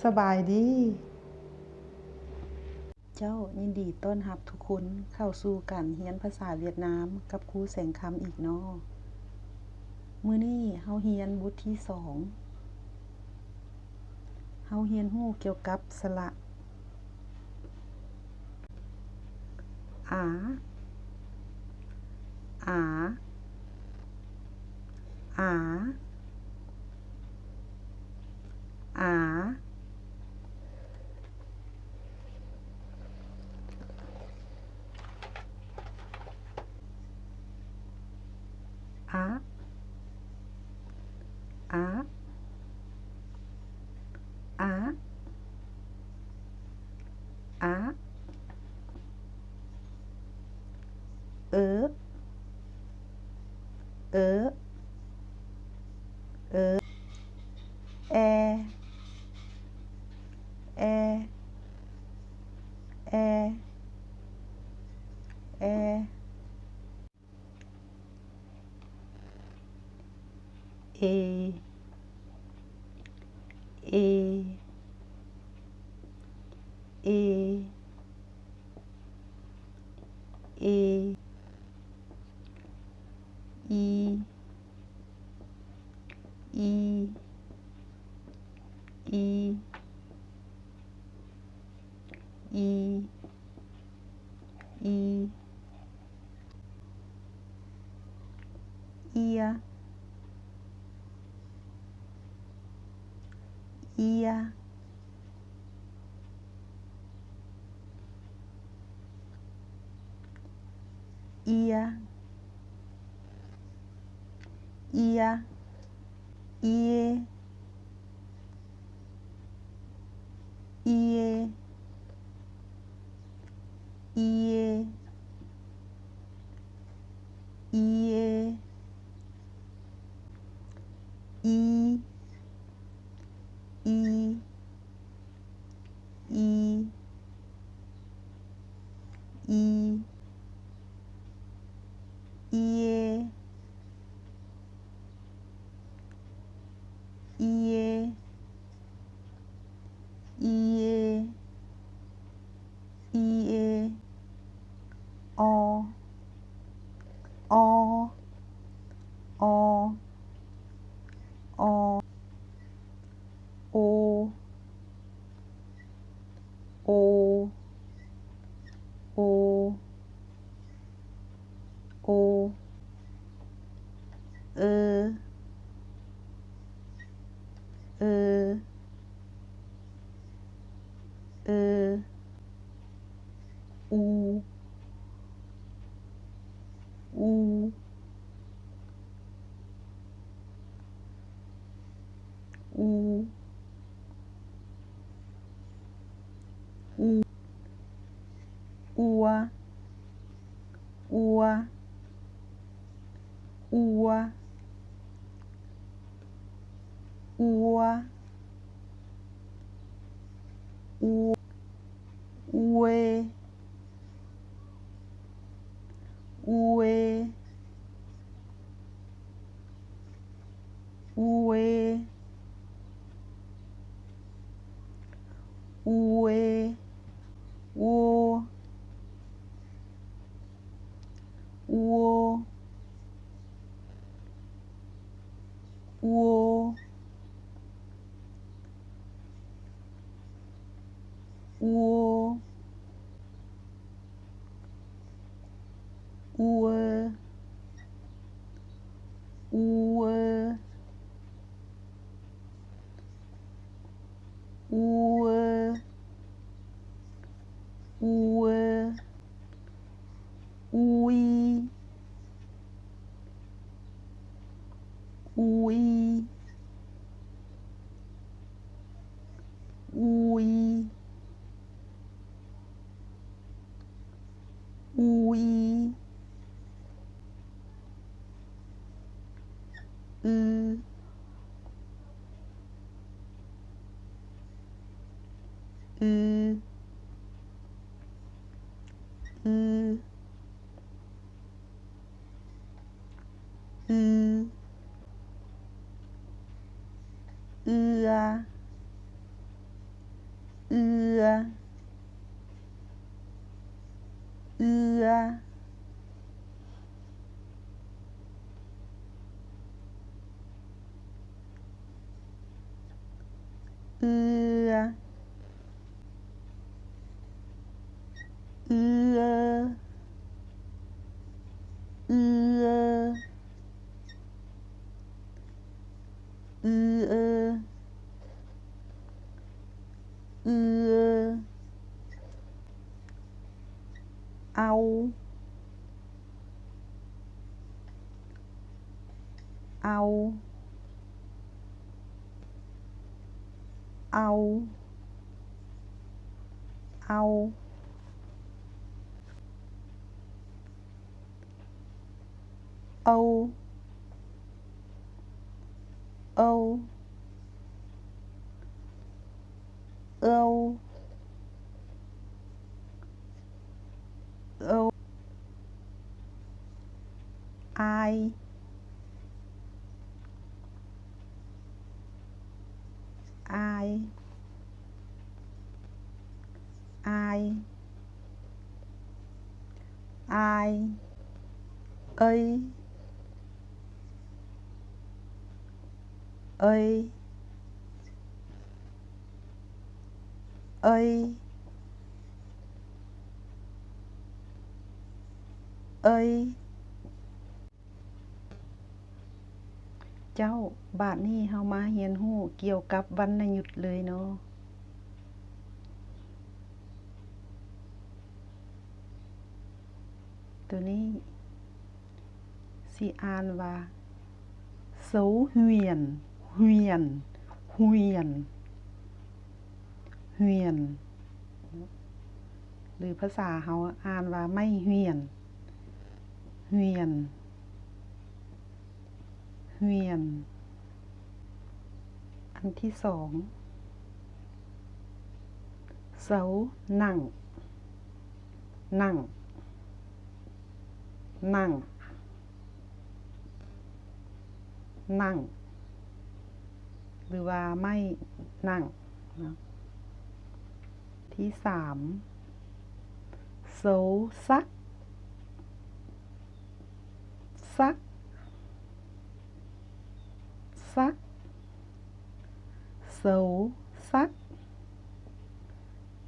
ສະບາຍດີ. ເຈົ້າ, ຍິນດີຕ້ອນຮັບທຸກຄົນເຂົ້າສູ່ການຮຽນພາສາຫວຽດນາມກັບຄູແສງຄຳອີກເນາະ. ມື້ນີ້ເຮົາຮຽນບົດທີສອງ. ເຮົາຮຽນຮູ້ກ່ຽວກັບສະຫຼະ ອາ ອາ ອາ ອາ ອາ ອາ ອາ ອາ ເອີ ເອີ ເອີ ແອ ແອ ແອ ແອ ເອ ເອ ເອ ເອ ອີ ອີ ອີ ອີ ອີ ເອຍ ເອຍ ເອຍ ເອຍ ເອ ເອ ເອ ເອ ອີ ອີ ອີ ອີ ເອ ເອ ເອ ເອ ເອ ເອ ອໍ ອໍ ອໍ ອໍ ໂອ ໂອ ໂອ ເອີ ເອີ ເອີ ອູ ອູ ອູ ອູ ອົວ ອົວ ອົວ ອົວ ອຸ ອຸເອ ອຸເອ ອູເອ ອູເອ ໂວ ໂວ ໂວ ໂວ ອູເອ ອູເອ ອູເອ ອູເອ ອູອີ ອູອີ ອູອີ ອູອີ ອື ອື ອື ອື ເອືອ ເອືອ ເອືອ ເອືອ ເອືອ ເອືອ ເອືອ ເອືອ ເອົາ ເອົາ ເອົາ ເອົາ ເອົາ ເອົາ ເອົາ ເອົາ ອາຍ ອາຍ ອາຍ ອາຍ ເອີຍ ເອີຍ ເອີຍ ເອີຍ. ເຈົ້າ, ບາດນີ້ເຮົາມາຮຽນຮູ້ກ່ຽວກັບວັນນະຍຸດເລີຍເນາະ. ໂຕນີ້ຊິອ່ານວ່າ ໂຊຮວຽນ ຮວຽນ ຮວຽນ ຮວຽນ ຫຼືພາສາເຮົາອ່ານວ່າ ໄມ້ຮວຽນ ຮວຽນ ຮວຽນ. ອັນທີສອງ ເຊົາ ນັ່ງ ນັ່ງ ນັ່ງ ນັ່ງ ຫຼືວ່າໄມ້ນັ່ງເນາະ. ທີສາມ ໂຊ ສັກ ສັກ ສັກ ໂຊ ສັກ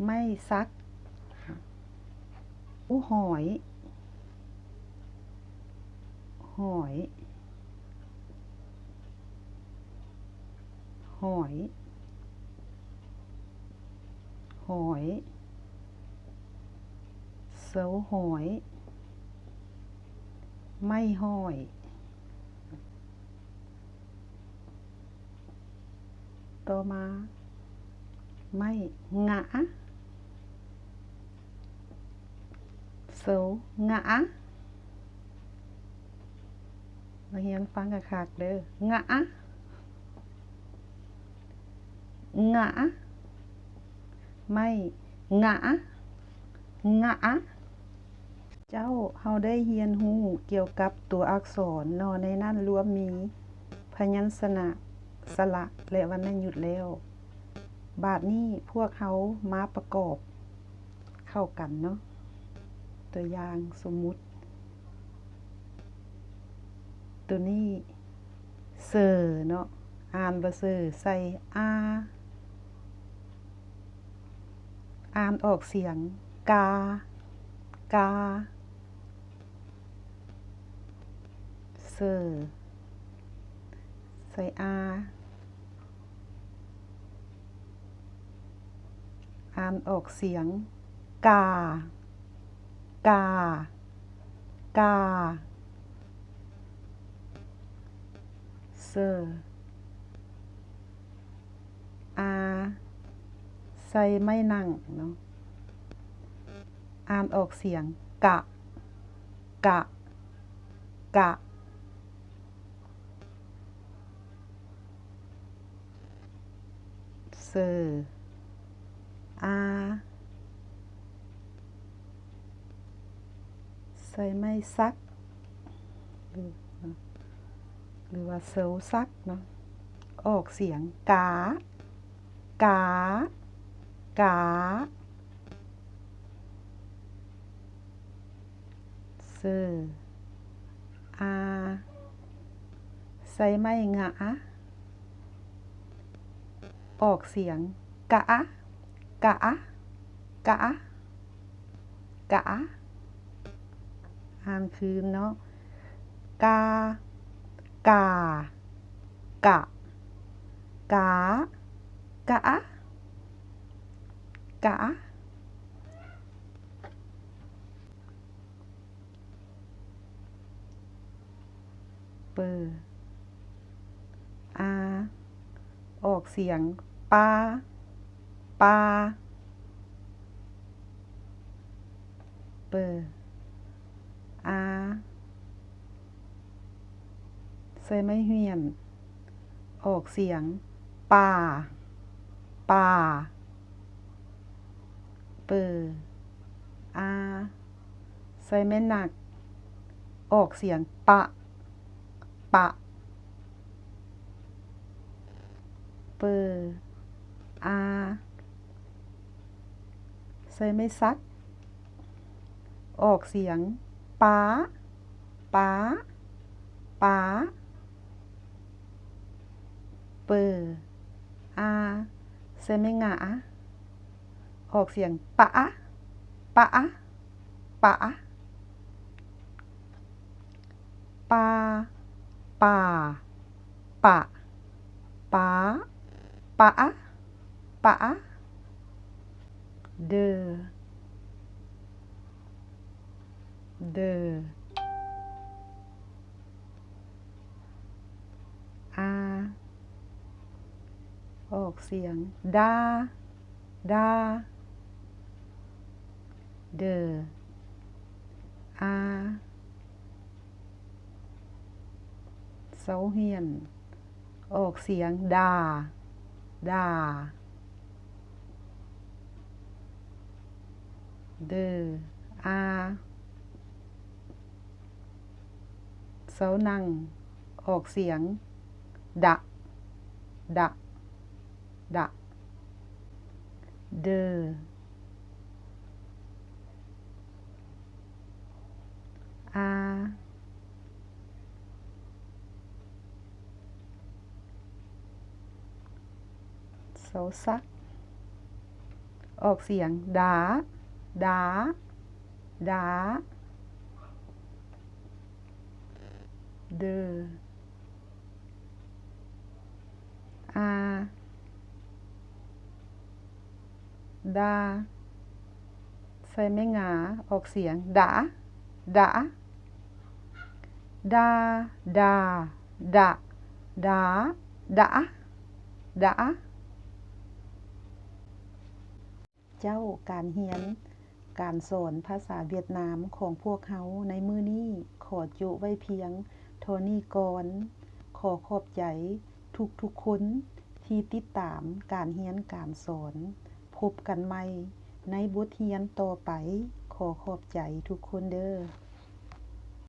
ໄມ້ສັກ. ໂອ ຫອຍ ຫອຍ ຫອຍ ຫອຍ ໂຊ ຫອຍ ໄມ້ຫອຍ. ຕໍ່ມາ ໄມ້ ງະ ໂຊ ງະ ນັກຮຽນຟັງຄັກໆເດີ ງະ ງະ ໄມ້ ງະ ງະ. ເຈົ້າ, ເຮົາໄດ້ຮຽນຮູ້ກ່ຽວກັບຕົວອັກສອນເນາະ, ໃນນັ້ນລວມມີພະຍັນຊະນະ, ສະຫຼະ ແລະ ວັນນະຍຸດແລ້ວ. ບາດນີ້ພວກເຮົາມາປະກອບເຂົ້າກັນເນາະ. ຕົວຢ່າງສົມມຸດ ໂຕນີ້ ເຊີ ເນາະ, ອ່ານວ່າເຊີ ໃສ່ ອາ ອ່ານອອກສຽງ ກາ ກາ ເຊີ ໃສ່ ອາ ອ່ານອອກສຽງ ກາ ກາ ກາ ເຊີ ອາ ໃສ່ໄມ້ນັ່ງເນາະ, ອ່ານອອກສຽງ ກະ ກະ ກະ ເຊີ ອາ ໃສ່ໄມ້ສັກ ຫຼືວ່າ ເຊີສັກເນາະ, ອອກສຽງ ກາ ກາ ກາ ເຊີ ອາ ໃສ່ໄມ້ງະອະ ອອກສຽງ ກະອະ ກະອະ ກະອະ ກະອະ. ອ່ານຄືນເນາະ ກາ ກາ ກະ ກາ ກະອະ ກະອະ. ເປີ ອາ ອອກສຽງ ປາ ປາ ເປີ ອາ ໃສ່ໄມ້ຫ້ຽນ ອອກສຽງ ປາ ປາ ເປີ ອາ ໃສ່ໄມ້ໜັກ ອອກສຽງ ປະ ປະ ເປີ ອາ ໃສ່ໄມ້ສັກ ອອກສຽງ ປາ ປາ ປາ ເປີ ອາ ໃສ່ໄມ້ງະອະ ອອກສຽງ ປະອະ ປະອະ ປະອະ ປາ ປາ ປະ ປາ ປະອະ ປະອະ ເດີ ເດີ ອາ ອອກສຽງ ດາ ດາ ເດີ ອາ ເຊົາຮຽນ ອອກສຽງ ດາ ດາ ເດີ ອາ ເຊົານັ່ງ ອອກສຽງ ດະ ດະ ດະ ເດີ ອາ ເຊົາສັກ ອອກສຽງ ດາ ດາ ດາ ເດີ ອາ ດາ ໃສ່ໄມ້ງາ ອອກສຽງ ດາ ດາ ດາ ດາ ດາ ດາ ດາ ດາ. ເຈົ້າ, ການຮຽນການສອນພາສາຫວຽດນາມຂອງພວກເຮົາໃນມື້ນີ້ ຂໍໂຈະໄວ້ພຽງເທົ່ານີ້ກ່ອນ. ຂໍຂອບໃຈທຸກໆຄົນທີ່ຕິດຕາມການຮຽນການສອນ. ພົບກັນໃໝ່ໃນບົດຮຽນຕໍ່ໄປ. ຂໍຂອບໃຈທຸກຄົນເດີ້.